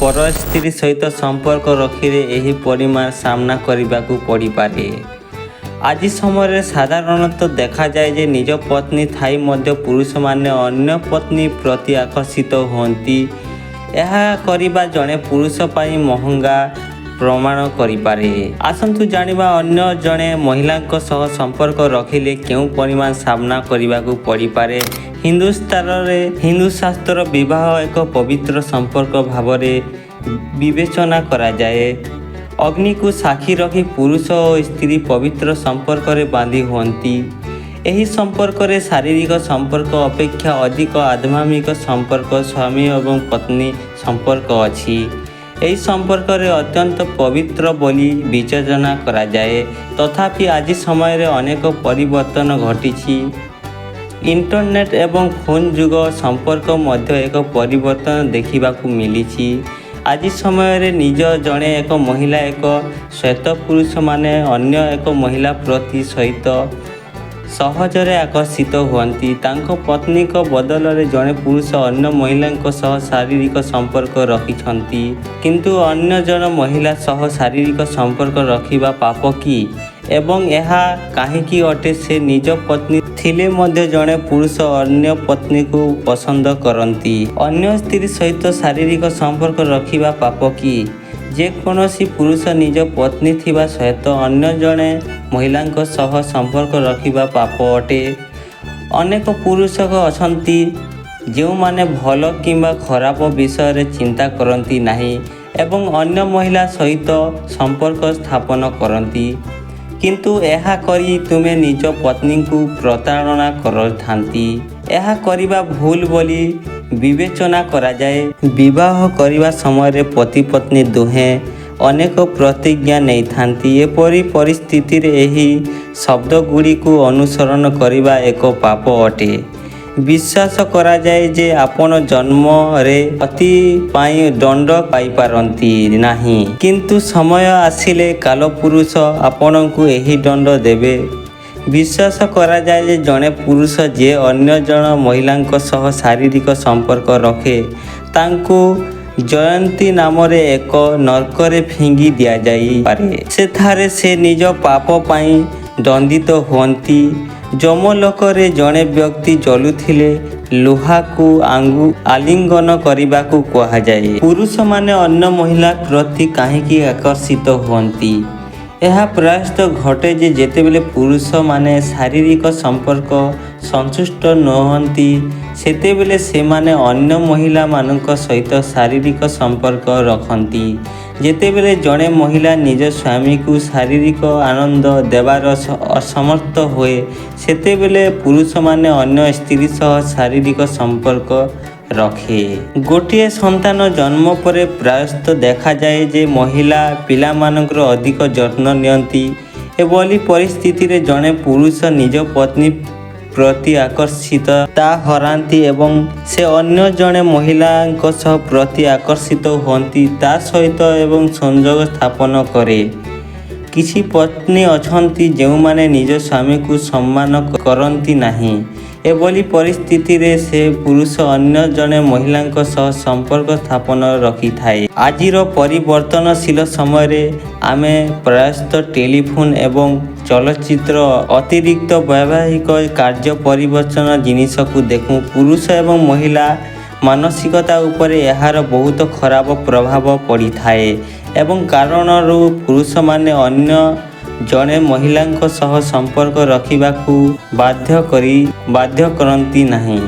ପର ସ୍ତ୍ରୀ ସହିତ ସମ୍ପର୍କ ରଖିଲେ ଏହି ପରିମାଣ ସାମ୍ନା କରିବାକୁ ପଡ଼ିପାରେ। ଆଜି ସମୟରେ ସାଧାରଣତଃ ଦେଖାଯାଏ ଯେ ନିଜ ପତ୍ନୀ ଥାଇ ମଧ୍ୟ ପୁରୁଷମାନେ ଅନ୍ୟ ପତ୍ନୀ ପ୍ରତି ଆକର୍ଷିତ ହୁଅନ୍ତି। ଏହା କରିବା ଜଣେ ପୁରୁଷ ପାଇଁ ମହଙ୍ଗା ପ୍ରମାଣ କରିପାରେ। ଆସନ୍ତୁ ଜାଣିବା ଅନ୍ୟ ଜଣେ ମହିଳାଙ୍କ ସହ ସମ୍ପର୍କ ରଖିଲେ କେଉଁ ପରିମାଣ ସାମ୍ନା କରିବାକୁ ପଡ଼ିପାରେ। ହିନ୍ଦୁ ଶାସ୍ତ୍ର ବିବାହ ଏକ ପବିତ୍ର ସମ୍ପର୍କ ଭାବରେ ବିବେଚନା କରାଯାଏ। ଅଗ୍ନିକୁ ସାକ୍ଷୀ ରଖି ପୁରୁଷ ଓ ସ୍ତ୍ରୀ ପବିତ୍ର ସମ୍ପର୍କରେ ବାନ୍ଧି ହୁଅନ୍ତି। ଏହି ସମ୍ପର୍କରେ ଶାରୀରିକ ସମ୍ପର୍କ ଅପେକ୍ଷା ଅଧିକ ଆଧ୍ୟାତ୍ମିକ ସମ୍ପର୍କ ସ୍ୱାମୀ ଏବଂ ପତ୍ନୀ ସମ୍ପର୍କ ଅଛି। ଏହି ସମ୍ପର୍କରେ ଅତ୍ୟନ୍ତ ପବିତ୍ର ବୋଲି ବିବେଚନା କରାଯାଏ। ତଥାପି ଆଜି ସମୟରେ ଅନେକ ପରିବର୍ତ୍ତନ ଘଟିଛି। ଇଣ୍ଟରନେଟ୍ ଏବଂ ଫୋନ୍ ଯୁଗ ସମ୍ପର୍କ ମଧ୍ୟ ଏକ ପରିବର୍ତ୍ତନ ଦେଖିବାକୁ ମିଳିଛି। ଆଜି ସମୟରେ ନିଜ ଜଣେ ଏକ ମହିଳା ଏକ ଶ୍ୱେତ ପୁରୁଷମାନେ ଅନ୍ୟ ଏକ ମହିଳା ପ୍ରତି ସହିତ ସହଜରେ ଆକର୍ଷିତ ହୁଅନ୍ତି। ତାଙ୍କ ପତ୍ନୀଙ୍କ ବଦଳରେ ଜଣେ ପୁରୁଷ ଅନ୍ୟ ମହିଳାଙ୍କ ସହ ଶାରୀରିକ ସମ୍ପର୍କ ରଖିଛନ୍ତି। କିନ୍ତୁ ଅନ୍ୟ ଜଣେ ମହିଳା ସହ ଶାରୀରିକ ସମ୍ପର୍କ ରଖିବା ପାପ କି ଏବଂ ଏହା କାହିଁକି ଅଟେ? ସେ ନିଜ ପତ୍ନୀ ଥିଲେ ମଧ୍ୟ ଜଣେ ପୁରୁଷ ଅନ୍ୟ ପତ୍ନୀକୁ ପସନ୍ଦ କରନ୍ତି। ଅନ୍ୟ ସ୍ତ୍ରୀ ସହିତ ଶାରୀରିକ ସମ୍ପର୍କ ରଖିବା ପାପ କି? ଯେକୌଣସି ପୁରୁଷ ନିଜ ପତ୍ନୀ ଥିବା ସହିତ ଅନ୍ୟ ଜଣେ ମହିଳାଙ୍କ ସହ ସମ୍ପର୍କ ରଖିବା ପାପ ଅଟେ। ଅନେକ ପୁରୁଷ ଅଛନ୍ତି ଯେଉଁମାନେ ଭଲ କିମ୍ବା ଖରାପ ବିଷୟରେ ଚିନ୍ତା କରନ୍ତି ନାହିଁ ଏବଂ ଅନ୍ୟ ମହିଳା ସହିତ ସମ୍ପର୍କ ସ୍ଥାପନ କରନ୍ତି। କିନ୍ତୁ ଏହା କରି ତୁମେ ନିଜ ପତ୍ନୀଙ୍କୁ ପ୍ରତାରଣା କରିଥାନ୍ତି। ଏହା କରିବା ଭୁଲ ବୋଲି ବିବେଚନା କରାଯାଏ। ବିବାହ କରିବା ସମୟରେ ପତି-ପତ୍ନୀ ଦୁହେଁ ଅନେକ ପ୍ରତିଜ୍ଞା ନେଇଥାନ୍ତି। ଏପରି ପରିସ୍ଥିତିରେ ଏହି ଶବ୍ଦଗୁଡ଼ିକୁ ଅନୁସରଣ କରିବା ଏକ ପାପ ଅଟେ। ବିଶ୍ୱାସ କରାଯାଏ ଯେ ଆପଣ ଜନ୍ମରେ ପତି ପାଇଁ ଦଣ୍ଡ ପାଇପାରନ୍ତି ନାହିଁ, କିନ୍ତୁ ସମୟ ଆସିଲେ କାଳପୁରୁଷ ଆପଣଙ୍କୁ ଏହି ଦଣ୍ଡ ଦେବେ। ବିଶ୍ୱାସ କରାଯାଏ ଯେ ଜଣେ ପୁରୁଷ ଯିଏ ଅନ୍ୟ ଜଣେ ମହିଳାଙ୍କ ସହ ଶାରୀରିକ ସମ୍ପର୍କ ରଖେ, ତାଙ୍କୁ ଜୟନ୍ତୀ ନାମରେ ଏକ ନର୍କରେ ଫିଙ୍ଗି ଦିଆଯାଇପାରେ। ସେଠାରେ ସେ ନିଜ ପାପ ପାଇଁ ଦଣ୍ଡିତ ହୁଅନ୍ତି। ଯମଲୋକରେ ଜଣେ ବ୍ୟକ୍ତି ଜଳୁଥିଲେ ଲୁହାକୁ ଆଲିଙ୍ଗନ କରିବାକୁ କୁହାଯାଏ। ପୁରୁଷମାନେ ଅନ୍ୟ ମହିଳା ପ୍ରତି କାହିଁକି ଆକର୍ଷିତ ହୁଅନ୍ତି? ଏହା ପ୍ରାୟତଃ ଘଟେ ଯେ ଯେତେବେଳେ ପୁରୁଷମାନେ ଶାରୀରିକ ସମ୍ପର୍କ ସନ୍ତୁଷ୍ଟ ନୁହଁନ୍ତି, ସେତେବେଳେ ସେମାନେ ଅନ୍ୟ ମହିଳାମାନଙ୍କ ସହିତ ଶାରୀରିକ ସମ୍ପର୍କ ରଖନ୍ତି। ଯେତେବେଳେ ଜଣେ ମହିଳା ନିଜ ସ୍ୱାମୀକୁ ଶାରୀରିକ ଆନନ୍ଦ ଦେବାରେ ଅସମର୍ଥ ହୁଏ, ସେତେବେଳେ ପୁରୁଷମାନେ ଅନ୍ୟ ସ୍ତ୍ରୀ ସହ ଶାରୀରିକ ସମ୍ପର୍କ ରଖେ। ଗୋଟିଏ ସନ୍ତାନ ଜନ୍ମ ପରେ ପ୍ରାୟତଃ ଦେଖାଯାଏ ଯେ ମହିଳା ପିଲାମାନଙ୍କର ଅଧିକ ଯତ୍ନ ନିଅନ୍ତି। ଏଭଳି ପରିସ୍ଥିତିରେ ଜଣେ ପୁରୁଷ ନିଜ ପତ୍ନୀ ପ୍ରତି ଆକର୍ଷିତତା ହରାନ୍ତି ଏବଂ ସେ ଅନ୍ୟ ଜଣେ ମହିଳାଙ୍କ ସହ ପ୍ରତି ଆକର୍ଷିତ ହୁଅନ୍ତି ତା ସହିତ ଏବଂ ସଂଯୋଗ ସ୍ଥାପନ କରେ। କିଛି ପତ୍ନୀ ଅଛନ୍ତି ଯେଉଁମାନେ ନିଜ ସ୍ୱାମୀକୁ ସମ୍ମାନ କରନ୍ତି ନାହିଁ। ଏଭଳି ପରିସ୍ଥିତିରେ ସେ ପୁରୁଷ ଅନ୍ୟ ଜଣେ ମହିଳାଙ୍କ ସହ ସମ୍ପର୍କ ସ୍ଥାପନ ରଖିଥାଏ। ଆଜିର ପରିବର୍ତ୍ତନଶୀଳ ସମୟରେ ଆମେ ପ୍ରାୟତଃ ଟେଲିଫୋନ୍ ଏବଂ ଚଳଚ୍ଚିତ୍ର ଅତିରିକ୍ତ ବୈବାହିକ କାର୍ଯ୍ୟ ପରିବର୍ତ୍ତନ ଜିନିଷକୁ ଦେଖୁ। ପୁରୁଷ ଏବଂ ମହିଳା ମାନସିକତା ଉପରେ ଏହାର ବହୁତ ଖରାପ ପ୍ରଭାବ ପଡ଼ିଥାଏ ଏବଂ କାରଣରୁ ପୁରୁଷମାନେ ଅନ୍ୟ ଜଣେ ମହିଳାଙ୍କ ସହ ସମ୍ପର୍କ ରଖିବାକୁ ବାଧ୍ୟ କରନ୍ତି ନାହିଁ।